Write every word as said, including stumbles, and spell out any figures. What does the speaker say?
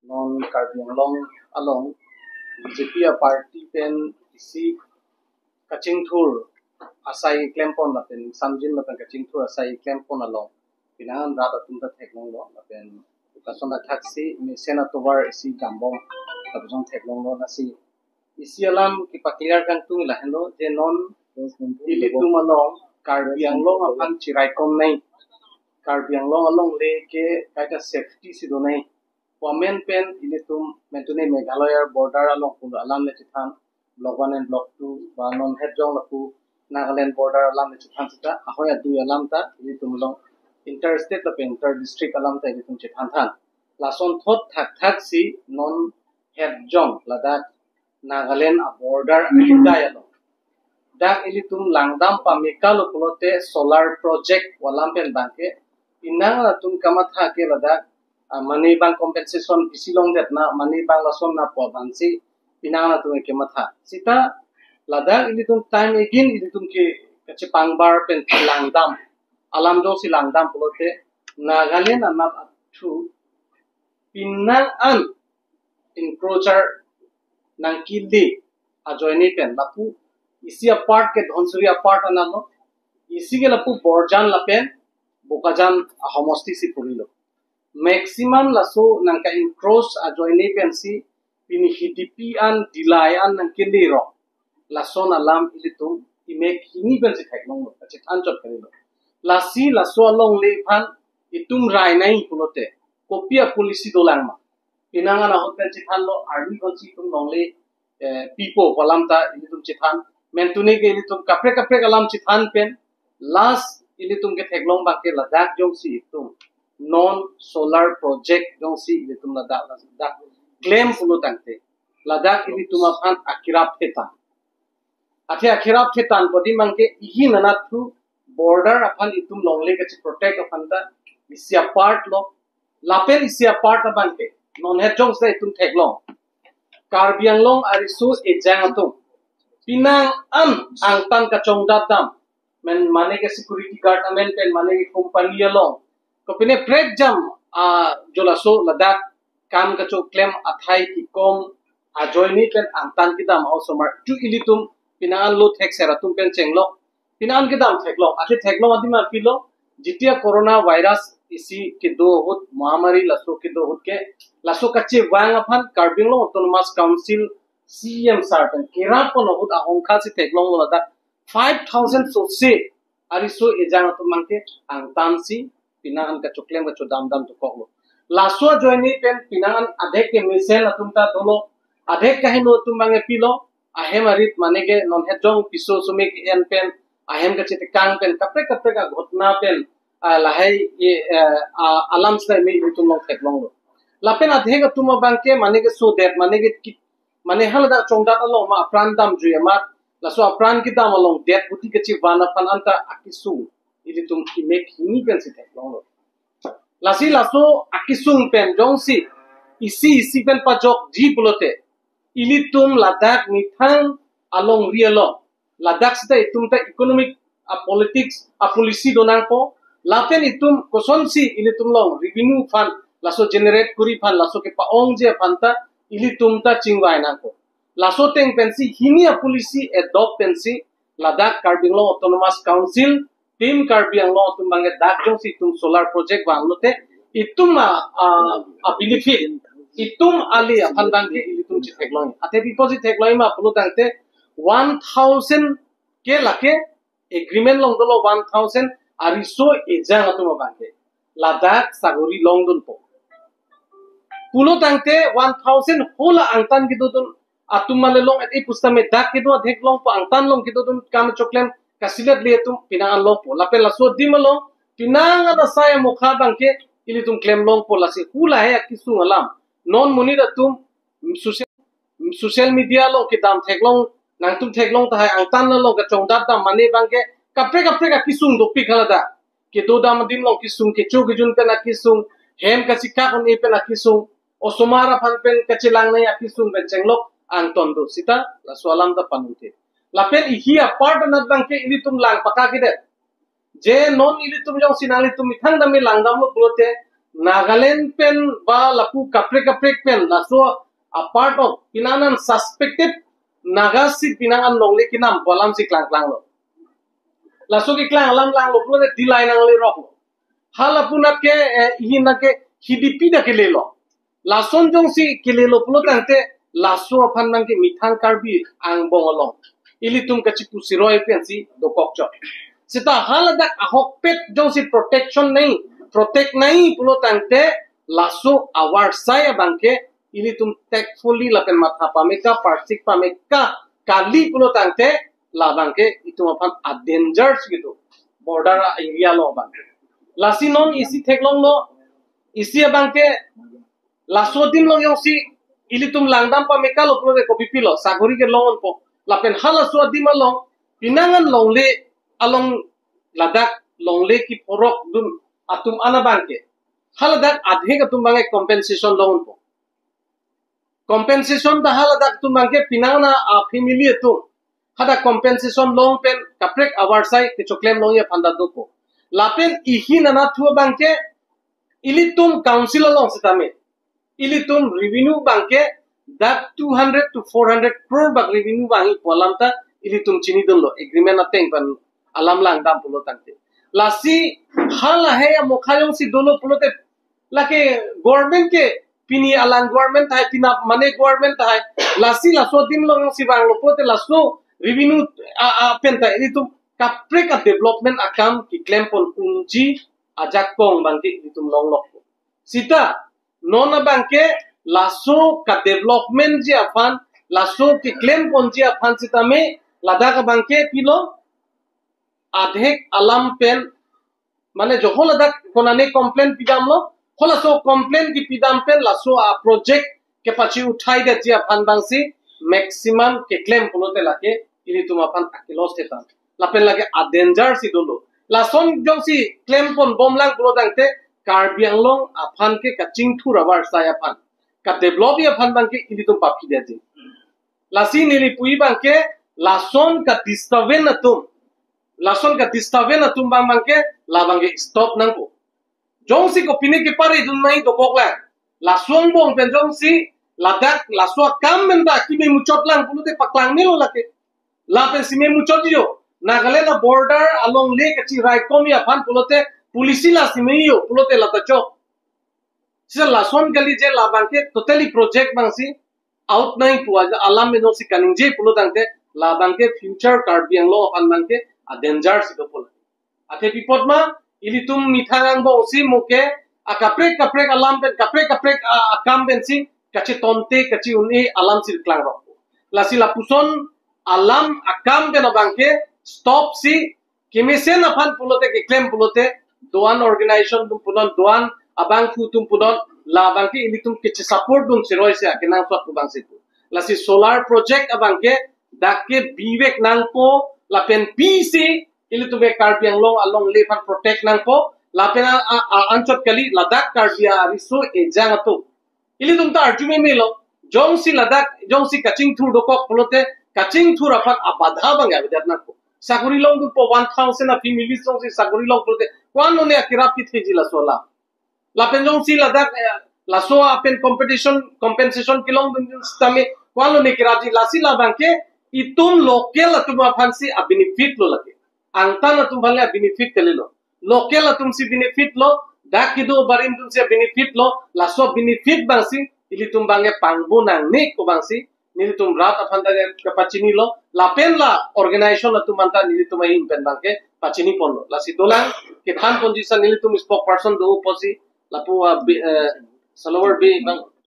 Non Karbi Anglong along B J P a party pen isi kachingthur asai klempon lapen samjin lapen kachingthur asai klempon along pinangan rat atum ta theklonglo lapen lason athaksi mesen atovar isi dambom lapen jong theklonglo. Lasi isi alam kipa-clear kangtung lahenlo je non ilitum along Karbi Anglong aphan chiraikom nai, Karbi Anglong alongle ke kaita safety si do nai. Pamen pen ilitum mentune Meghalaya border along pulo alam le chethan, block one and block two ba non het jong lapu Nagaland border alam le chethan sita ahoi adui alam ta ilitum along interstate lapen inter district alam ta ilitum chethan than. Lason thot thakthak si non het jong ladak Nagaland a border aridai along dak ilitum langdam pamekalo pulote solar project alam pen bangke pinang atum kamatha ke ladak ah, mane bang compensation isi longdet na mane bang lason na pu abangsi pinang atum kematha. Sita ladak ilitum time again ilitum ke kachepangbar pen langdam alam jongsi langdam pulote Nagaland anat athu pinang an encroacher nangkili ajoine pen lapu isi apart ke Dhansiri apart analo, isi ke lapu Borjan lapen Bokajan ahomosti si purilo. Maximum laso nangka encroach ajoine pensi pini Hidipi an Dillai an nangkili ro. Lason alam ilitum imek hini pensi theklonglo, kachethan chot kalilo. Lasi laso alongle aphan itum rai nai pulote kopi a policy dolang ma? Pinang an ahut pen chethanlo army konsi itum longle eh, pipo pu alam ta ilitum chethan. Mentune ke ilitum kaprek kaprek alam chethan pen last ilitum ketheklong bangke ladak jongsi itum non solar project jongsi ilitum ladak ladak klem pulo tangte ladak ilitum aphan akirap thetan. Athe akirap thetan podi mangke ihi nanat thu border aphan itum longle kacheprotect aphan ta isi apart lo. Lapen isi apart abangke non het jongsi itum theklong Karbi Anglong ariso ejang atum pinang an angtan kachongdat dam, men mane ke security guard amen pen mane ke company along kopine prekjam a jolaso ladak kam kachoklem athai kikom ajoine pen angtan kedam a-osomar tu ilitum pinang an lo thekser atum pen chenglok pinang an kedam theklong. Athe theklong adim apilo jitia corona virus isi kedo ahut mahamari laso kedo ahut ke laso kachevang aphan Karbi Anglong Autonomous Council C E M sir pen kerap pon ahut ahongkha si theklonglo ladak five thousand sose ariso ejang atum mangke angtan si pinang an kachoklem kachodam dam tukoklo. Laso ajoine pen pinang an adhek ke mesen atum ta dolo, adhek kaheno atum bang epilo, ahem arit mane ke non het jong piso sumik en pen ahem kachetekang pen kaprek kaprek aghotna pen ah, lahai eh, eh, ah, alam slai me itum long theklonglo. Lapen adhek atum abangke mane ke sodet mane ke ki- mane haladak chongdat along ma apran damjui amat laso apran kedam along det buti kachevan aphan anta akisung ilitum imek hini pensi theklonglo. Lasi laso akisung pen jongsi isi isi pen pajokji pulote ilitum ladak methang alongri along ladak sita itum ta economic a politics a policy donangpo lapen itum kosonsi ilitum long revenue fund laso generate kuri aphan laso kepa-ongji aphan ta ilitum ta chingvai nangpo. Laso ateng pensi hini a policy adopt pensi ladak Karbi Anglong Autonomous Council Team Karbi Anglong atum bangke dak jongsi itum solar project vanglote itum a, a, a benefit itum ali aphan bangke ilitum chetheklong. Athe pi apotsi theklong ma pulo tangte one thousand ke lake agreement long dolo one thousand ariso ejang atum abangke ladak sagori longdunpo. Pulo tangte one thousand hola angtan kedodun atum male long et e pusitame dak kedo adhek longpo angtan long kedodun kam choklem kasilet le atum pinang an longpo. Lapen laso adim along pinang an asai amokha bangke ilitum klem longpo lasi hula he akisung alam. Non monit atum social, social media along kedam theklong nangtum theklong tahai angtan along kachongdat dam mane bangke kaprek kaprek akisung dopik haladak. Kedo dam adim along kisung kecho kejun pen akisung hem kachikak un-e pen akisung osomar aphan pen kachelang nai akisung pen chenglok angton do sita laso alam ta panungte. Lapen ihi apart anat bangke ilitum lang paka kedet. Je non ilitum jongsi nanglitum methang dam langdamlo pulote Nagaland pen ba lapu kaprek kaprek pen laso a part of pinangan suspected Naga si pinangan longle kenam pu alam si klangklanglo. Laso keklang alam langlo pulote dilai nangleroklo. Hala punat ke eh, ihin ke hidipi da kelelo. Lason jongsi kelelo pulo tangte laso aphan nangke methang Karbi angbong along ilitum kachipusiroi pensi dokok chot. Seta haladak ahokpet jongsi protection nai, protect nai pulo tangte laso awarsai abangke ilitum tactfully lapen matha pameka, parsik pameka kali pulo tangte labangke itum aphan a danger gitu. Border area along abangke. Lasi non isi theklonglo, isi abangke laso adim along jongsi ilitum langdam pamekalo pulote kopipilo, sagori ke long-onpo. Lapen halaso adim along pinangan longle along ladak longle kiphorok dun atum an abangke haladak adhek atum abangke compensation long-onpo. Compensation ta haladak atum abangke pinangan a family atum hadak compensation long pen kaprek awarsai kechoklem longji aphan ta dopo. Lapen ihin anatthu abangke ilitum council along setame ilitum revenue abangke dak two hundred to four hundred crore bak revenue vangji pu alam ta ilitum chinidunlo agreement ateng pen alam langdam pulo tangte. Lasi halahe amokha jongsi dolo pulote lake government ke pini alang government tahai, pinap mane government tahai, lasi laso adim along jongsi vanglo pulote laso revenue a, a pen ta ilitum kaprek a development akam keklem pon unji ajakong abangke ilitum longlok. Seta non abangke laso ka development ji aphan, laso keklem ponji aphan setame ladak abangke pilo adhek alam pen, mane joho ladak konane complain pidamlo, halaso complain kipidam pen laso a project kepachi uthai detji aphan abangsi maximum keklem pulote lake ilitum aphan akilos tetan. Lapen lake a danger si dolo. Lason jongsi klem pon bomlang pulo tangte Karbi Anglong aphan ke kachingthur awarsai aphan, ka develop ji aphan abangke ilitum paphi detji. Lasi neli puji abangke lason ka disturbance atum, lason ka disturbance atum abang abangke labangke stop nangpo. Jongsi kopine kepari dun nai dokok lang. Laso angbong pen jongsi ladak laso akam pen ta keme muchot lang pulote paklang melo lake. Lapen si me muchot jo. Nagaland a border along le kachi raikom ji aphan pulote policy la si me jo pulote lata chok. Sisa lason kali je labangke totally project abangsi out nai pu aja alam meno si kaningje pulo tangte labangke future Karbi Anglong aphan abangke a danger si dopo. Athe pi apot ma ilitum methang angbong si mo ke akaprek kaprek alam pen kaprek kaprek a, akam pensi kachetonte kache-un-e alam si klangrok. Lasi lapuson alam akam pen abangke stop si kemesen aphan pulote keklem pulote doan organization atum punon, doan abangphu atum punon, labangke ilitum keche support dun siroi si akenangsot pu abangsi pu. Lasi solar project abangke dak ke bivek nangpo lapen bisi ilitum ke Karbi Anglong along le aphan protect nangpo lapen a, a, a anchot kali ladak Karbi ariso ejang atum. Ilitum ta arju me melo. Jongsi ladak, jongsi kachingthur dokok pulote kachingthur aphan abadha abang avedet nangpo. Sagori longdunpo one thousand a families jongsi sagori long pulote ko-an lone akirap kitheji laso alam. Lapen jongsi ladak eh, laso apen competition compensation kelongdun setame ko-an lone kirapji, lasi labangke itum local atum aphan si a benefit lo lake. Angtan atum aphan le a benefit kalilo. Local atum si benefit lo, dak kedo abarim atum si benefit lo, laso benefit abangsi ilitum abangke pangbo nangne ko abangsi nelitum rat aphan ta kepachinilo, lapen la organization atum anta nelitum ahin pen abangke pachini ponlo. Lasi dolang kethan ponji sa nelitum spokesperson do pusi lapu a bi- eh, Salover Bey abang